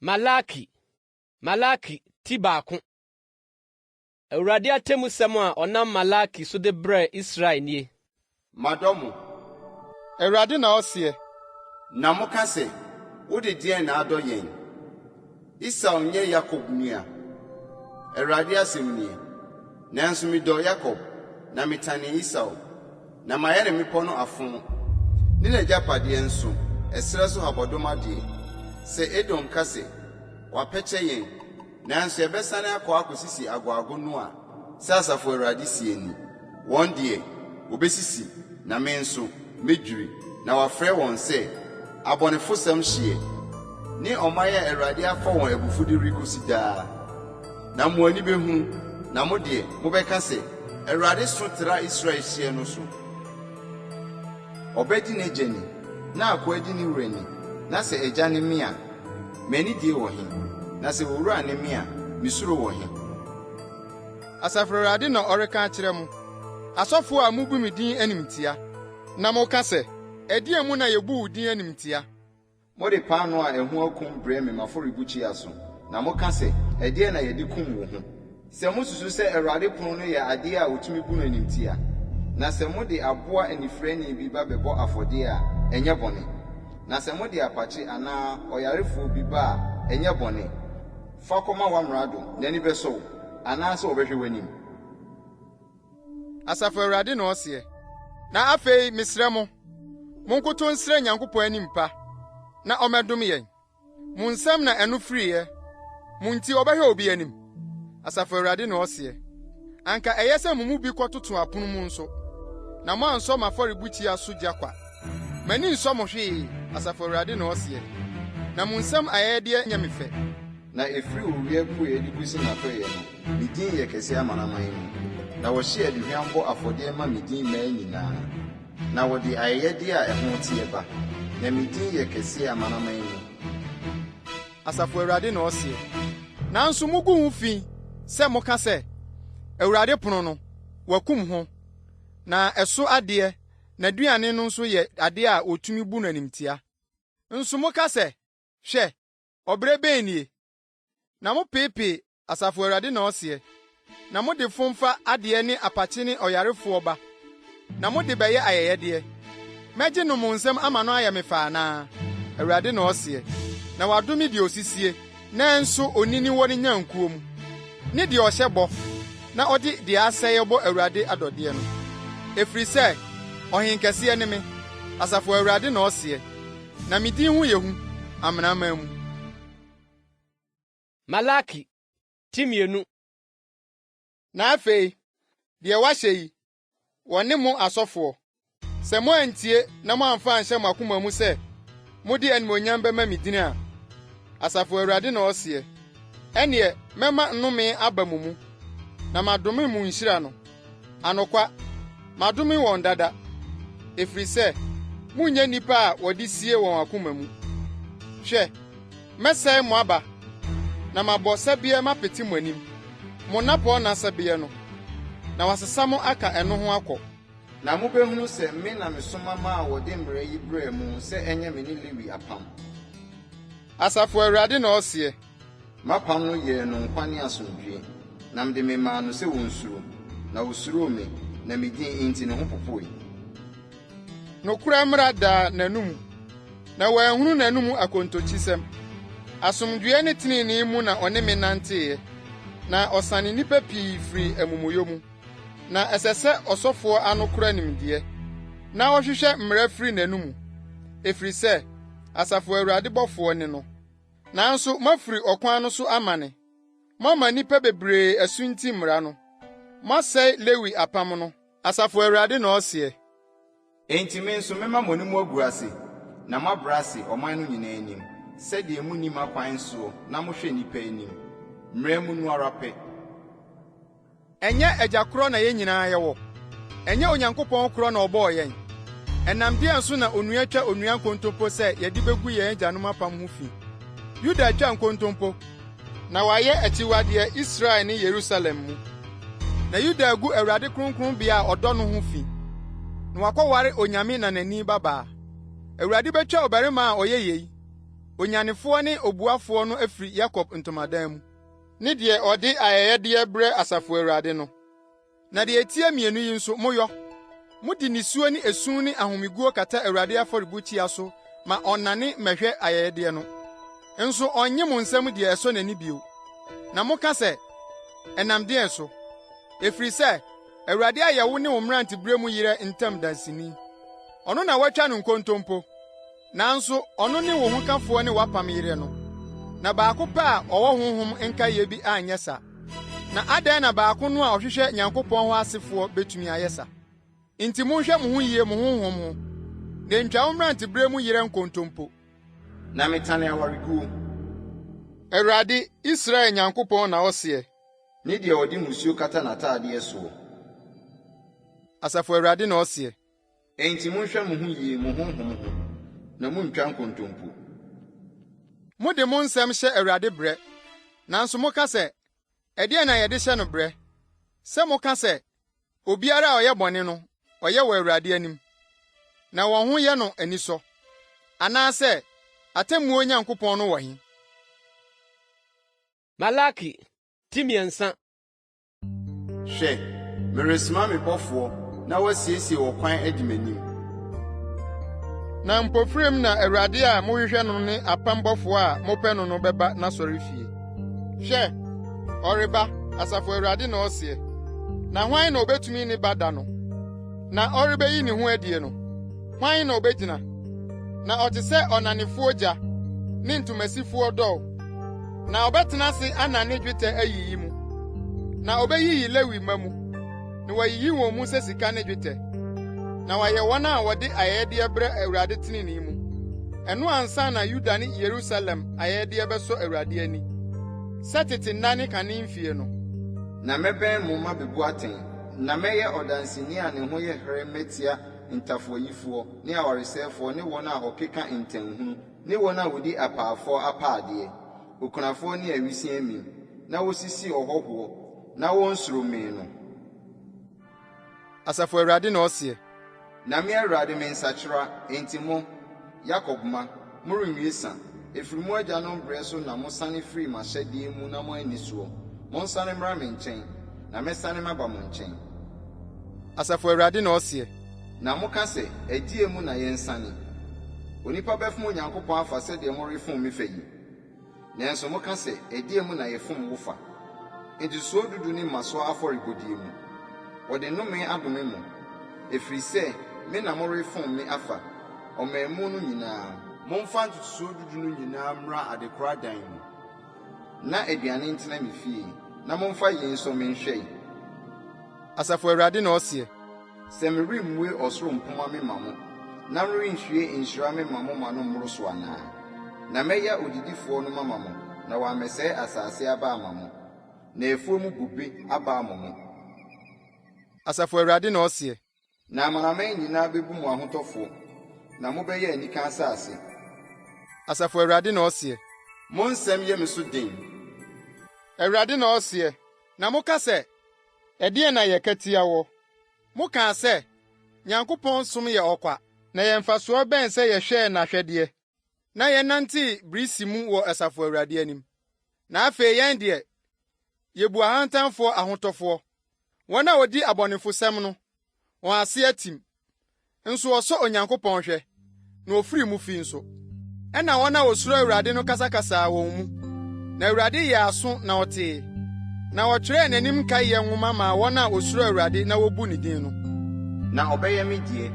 Malaki Malaki ti baako. Awurade atemmusɛm a ɔnam Malaki so de brɛɛ Israel nie. Madɔ mo. Awurade na ɔseɛ. Na moka sɛ, Wode deɛn na adɔ yɛn? Esau nyɛ Yakob nua? Awurade asɛm nie. Nanso medɔɔ Yakob, na metanee Esau, na mayɛ ne mmepɔ no afõ, ne n'agyapadeɛ nso, ɛserɛ so habɔdɔm adeɛ. Sɛ Edom ka sɛ, Wɔapɛkyɛ yɛn, nanso yɛbɛsane akɔ akɔsisi agoago no a, sɛ Asafo Awurade seɛ ni, Wɔn deɛ, wɔbɛsisi, na me nso, mɛdwiri, na wɔafrɛ wɔn sɛ, Abɔnefosɛm hyeɛ, ne ɔman a Awurade afa wɔn abufude rekɔsi daa. Na mo ani bɛhunu, na mo deɛ, mobɛka sɛ, Awurade so tra Israel hyeɛ no so. Ɔba di n'agya ni, na akoa di ne wura ni, na sɛ agya ne me a, m'anidie wɔ he? Na sɛ owura ne me a, me suro wɔ he? Asafo Awurade na ɔreka akyerɛ mo, asɔfo a mubu me din animtia, na moka sɛ, ‘Ɛdeɛn mu na yebu wo din animtia?’ Mode paanoo a ɛho akum brɛ me m'afɔrebukyia so, na moka sɛ, 'Ɛdeɛn na yɛde kum wo ho? Sɛ mosusu sɛ Awurade pono no yɛ adeɛ a wɔtumi bu no animtia, na sɛ mode aboa anifirani bi ba bɛbɔ afɔdeɛ a, ɛnyɛ bɔne? Na sɛ mode apakye anaa ɔyarefoɔ bi ba a, ɛnyɛ bɔne? Fa kɔma w'amrado, n'ani bɛsɔ wo, anaasɛ ɔbɛhwɛ w'anim? Asafo Awurade na ɔseɛ. Na afei mesrɛ mo, monkoto nsrɛ Nyankopɔn anim pa, na ɔmmɛdom yɛn. Mo nsam na ɛno firiiɛ. Mo nti ɔbɛhwɛ obi anim? Asafo Awurade na ɔseɛ. Anka ɛyɛ sɛ mo mu bi kɔtoto apono mu nso, na moansɔ m'afɔrebukyia so gya kwa. M'ani nsɔ mo hwee, Asafo Awurade na ɔseɛ, na mo nsam ayɛyɛdeɛ nyɛ me fɛ. Na ɛfiri owia apueeɛ de kɔsi n'atɔeɛ no, me din yɛ kɛseɛ amanaman mu. Na wɔhye aduhwam bɔ afɔdeɛ ma me din mmaa nyinaa, na wɔde ayɛyɛdeɛ a ɛho teɛ ba. Na me din yɛ kɛseɛ amanaman mu. Asafo Awurade na ɔseɛ. Nanso mugu ho fi sɛ moka sɛ, 'Awurade pono no, wɔakum ho, na ɛso adeɛ, n'aduane no nso yɛ ade a wotumi bu no animtia. Nso moka sɛ, 'Hwɛ, ɔbrɛ bɛn nie! Na mopeepee, Asafo Awurade na ɔseɛ, na mode fomfa adeɛ ne apakye ne ɔyarefoɔ ba, na mode bɛyɛ ayɛyɛdeɛ. Mɛgye no mo nsam ama no ayɛ me fɛ anaa? Awurade na ɔseɛ. Na wɔadome deɛ osisie, nanso onini wɔ ne nnwankuo mu, ne deɛ ɔhyɛ bɔ, na ɔde deɛ asɛeɛ bɔ Awurade adɔdeɛ no. Ɛfiri sɛ ɔhenkɛseɛ ne me, Asafo Awurade na ɔseɛ, na me din ho yɛ hu amanaman mu. Malaki ti mmienu. Na afei, deɛ wɔahyɛ yi, wɔne mo asɔfoɔ. Sɛ moantie na moamfa anhyɛ mo akoma mu sɛ mode animuonyam bɛma me din a, Asafo Awurade na ɔseɛ, ɛnneɛ mɛma nnome aba mo mu, na madome mo nhyira no. Anokwa, madome wɔn dada, ɛfiri sɛ monnyɛ nnipa a wɔde sie wɔn akoma mu. Hwɛ, mɛsɛe mo aba na mabɔ sɛbeɛ mapete mo anim, mo nnapɔnna sɛbeɛ no, na wɔasesa mo aka ɛno ho akɔ. Na mobɛhunu sɛ me na mesoma maa wɔde mmara yi brɛɛ mo sɛ ɛnyɛ me ne Lewi apam. Asafo Awurade na ɔseɛ. M'apam no yɛɛ no nkwa ne asomdwoe, na mede memaa no sɛ onsuro, na osuroo me, na me din nti ne ho popoe. Nokorɛ mmara daa n'anom, na wɔanhunu n'anom akontokyisɛm. Asomdwoe ne trenee mu na ɔne me nanteeɛ, na ɔsane nnipa pii firii amumuyɛ mu. Na ɛsɛ sɛ ɔsɔfoɔ ano kora nimdeɛ, na ɔhwehwɛ mmara firi n'anom, ɛfiri sɛ Asafo Awurade bɔfoɔ ne no. Nanso moafiri ɔkwan no so amane. Moama nnipa bebree asunti mmara no. Moasɛe Lewi apam no, Asafo Awurade na ɔseɛ. Enti me nso mɛma mo anim agu ase na moabrɛ ase ɔman no nyinaa anim, sɛdeɛ munni m'akwan soɔ na mohwɛ nnipa anim, mmara mu no ara pɛ. Ɛnyɛ agya korɔ na yɛn nyinaa yɛwɔ? Ɛnyɛ Onyankopɔn korɔ na ɔbɔɔ yɛn? Ɛnam deɛn so na onua twa onua nkontompo sɛ yɛde begu yɛn agyanom apam ho fi? Yuda atwa nkontompo, na wayɛ akyiwadeɛ Israel ne Yerusalem mu. Na Yuda agu Awurade kronkronbea a ɔdɔ no ho fi, na wakɔware onyame nanani babaa. Awurade betwa ɔbarima a ɔyɛ yei. Onyanefoɔ ne obuafoɔ no afiri Yakob ntomadan mu, ne deɛ ɔde ayɛyɛdeɛ brɛ Asafo Awurade no. Na deɛ ɛtia mmienu yi nso moyɔ: Mode nisuo ne esu ne ahomeguo kata Awurade afɔrebukyia so ma ɔnnane mmɛhwɛ ayɛyɛdeɛ no. Nso ɔnnye mo nsam deɛ ɛsɔ n'ani bio. Na moka sɛ, ‘Ɛnam deɛn so?’ Ɛfiri sɛ Awurade ayɛ wo ne wo mmeranteberɛ mu yerɛ ntam danseni. Ɔno na woatwa no nkontompo, nanso ɔno ne wo hokafoɔ ne w'apam yerɛ no. Na baako pɛ a ɔwɔ honhom nkaeɛ bi anyɛ sa. Na adɛn na baako no a ɔhwehwɛ Nyankopɔn hɔ asefoɔ betumi ayɛ sa? Enti monhwɛ mo ho yie mo honhom ho, na entwa wo mmeranteberɛ mu yerɛ nkontompo. Na metane awareguo. Awurade, Israel Nyankopɔn na ɔseɛ. Ne deɛ ɔde mmusuo kata n'atadeɛ soɔ. Asafo Awurade na ɔseɛ. Enti monhwɛ mo ho yie mo honhom ho, na munntwa nkontompo. Mode mo nsɛm hyɛ Awurade brɛ, nanso moka sɛ, ‘Ɛdeɛn na yɛde hyɛ no brɛ?’ Sɛ moka sɛ, ‘Obiara a ɔyɛ bɔne no, ɔyɛ wɔ Awurade anim, na wɔn ho yɛ no anisɔ,’ anaasɛ, ‘Atemmuo Nyankopɔn no wɔ he?’ Malaki ti 3. Hwɛ, meresoma me bɔfoɔ na wasiesie ɔkwan adi m'anim. Na mpofirim na Awurade a mohwehwɛ no ne apam bɔfoɔ a mopɛ no no bɛba n'asɔrefie. Hwɛ, ɔreba, Asafo Awurade na ɔseɛ. Na hwan na obetumi ne ba da no? Na ɔrebeyi ne ho adie no, hwan na obegyina? Na ɔte sɛ ɔnanefoɔ gya ne ntomasifoɔ dɔw. Na ɔbɛtena ase anane dwetɛ ayiyi mu. Na obeyiyi Lewi mma mu, na wayiyi wɔn mu sɛ sika ne dwetɛ, na wɔayɛ wɔn a wɔde ayɛyɛdeɛ brɛ Awurade trenee mu. Ɛno ansa na Yuda ne Yerusalem ayɛyɛdeɛ bɛsɔ Awurade ani, sɛ tete nna ne kane mfie no. Na mɛbɛn mo mabebu atɛn, na mɛyɛ ɔdanseni a ne ho yɛ herɛ matia ntafowayifoɔ ne awaresɛefoɔ ne wɔn a wɔkeka ntanhunu ne wɔn a wɔdi apaafoɔ apaadeɛ, okunafoɔ ne awisiaa amim, na wosisi ɔhɔhoɔ, na wonsuro me no. Asafo Awurade na ɔseɛ. Na me Awurade mensakyera, enti mo, Yakob mma, morenwie sa. Ɛfiri mo agyanom berɛ so na mosane firii m'ahyɛdeɛ mu na moanni soɔ. Monsane mmra me nkyɛn, na mɛsane maba mo nkyɛn. Asafo Awurade na ɔseɛ. Na moka sɛ, Ɛdeɛn mu na yɛnsane? Onipa bɛfom Onyankopɔn afa sɛdeɛ morefom me fa yi? Nanso moka sɛ, Ɛdeɛn mu na yɛfom wo fa? Ntotosoɔ dudu ne mmasoɔ afɔrebɔdeɛ mu. Wɔde nnome adome mo, ɛfiri sɛ me na morefom me afa, ɔman mu no nyinaa. Momfa ntotosoɔ dudu no nyinaa mmra adekoradan mu, na aduane ntena me fie, na momfa yei nsɔ me nhwɛ. Asafo Awurade na ɔseɛ. Sɛ meremmue ɔsoro mpomma memma mo, na merenhwie nhyira memma mo ma no mmoro so anaa? Na mɛya odidifoɔ no mama mo, na wammɛsɛe asase aba ama mo, na afuo mu bobe aba ama mo. Asafo Awurade na ɔseɛ. Na amanaman nyinaa bebu mo ahotɔfoɔ, na mobɛyɛ anika asase. Asafo Awurade na ɔseɛ. Mo nsɛm yɛ me so den. Awurade na ɔseɛ. Na moka sɛ, Ɛdeɛn na yɛka tia woɔ? Mokaa sɛ, Nyankopɔn som yɛ ɔkwa, na ɛyɛ mfasoɔ bɛn sɛ yɛhwɛɛ n'ahwɛdeɛ, na yɛnantee birisi mu wɔ Asafo Awurade anim? Na afei yɛn deɛ, yebu ahantanfoɔ ahotɔfoɔ, wɔn a wɔdi abɔnefosɛm no, wɔn ase atim. Nso wɔsɔ Onyankopɔn hwɛ, na ofiri mu fi nso. Ɛnna wɔn a wosuro Awurade no kasakasaa wɔn mu, na Awurade yɛɛ aso na ɔtee. Na wɔtwerɛɛ n'anim nkaeɛ nwoma maa wɔn a wosuro Awurade na wobu ne din no. Na ɔbɛyɛ me deɛ.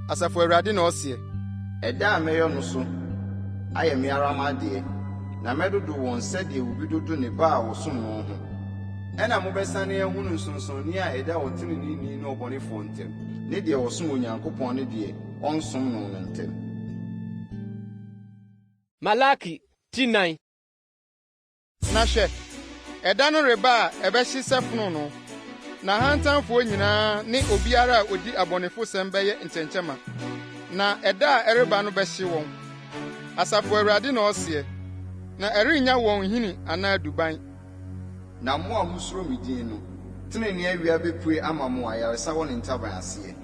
Asafo Awurade na ɔseɛ. Ɛda a mɛyɔ no so ayɛ me ara m'adeɛ, na mɛdodo wɔn sɛdeɛ obi dodo ne ba a ɔsom no ho. Ɛnna mobɛsane ahunu nsonsonoeɛ a ɛda ɔteneneeni ne ɔbɔnefoɔ ntam, ne deɛ ɔsom Onyankopɔn ne deɛ ɔnsom no no ntam. Malaki ti 4. Na hwɛ, ɛda no reba a ɛbɛhye sɛ fononoo, na ahantanfoɔ nyinaa ne obiara a odi abɔnefosɛm bɛyɛ nkyɛnkyɛmma, na ɛda a ɛreba no bɛhye wɔn. Asafo Awurade na ɔseɛ, na ɛrennya wɔn nhini anaa duban. Na mo a musuro me din no, trenee awia bepue ama mo ayaresa wɔ ne ntaban aseɛ,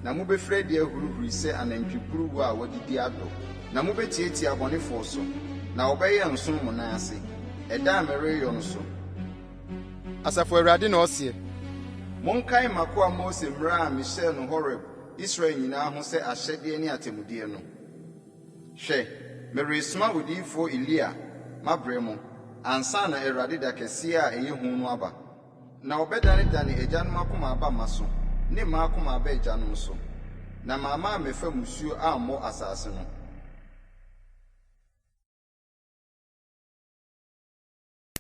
na mobɛfiri adi ahurihuri sɛ anantwiburuwa a wɔadidi adɔ. Na mobɛtiatia abɔnefoɔ so, na wɔbɛyɛ nsõ mo nan ase, ɛda a mereyɔ no so. Asafo Awurade na ɔseɛ. Monkae m'akoa Mose mmara a mehyɛɛ no Horeb Israel nyinaa ho sɛ ahyɛdeɛ ne atemmudeɛ no. Hwɛ, meresoma odiyifoɔ Elia mabrɛ mo, ansa na Awurade da kɛseɛ a ɛyɛ hu no aba. Na ɔbɛdanedane agyanom akoma aba mma so, ne mma akoma aba agyanom so, na mamma ammɛfa mmusuo ammɔ asase no.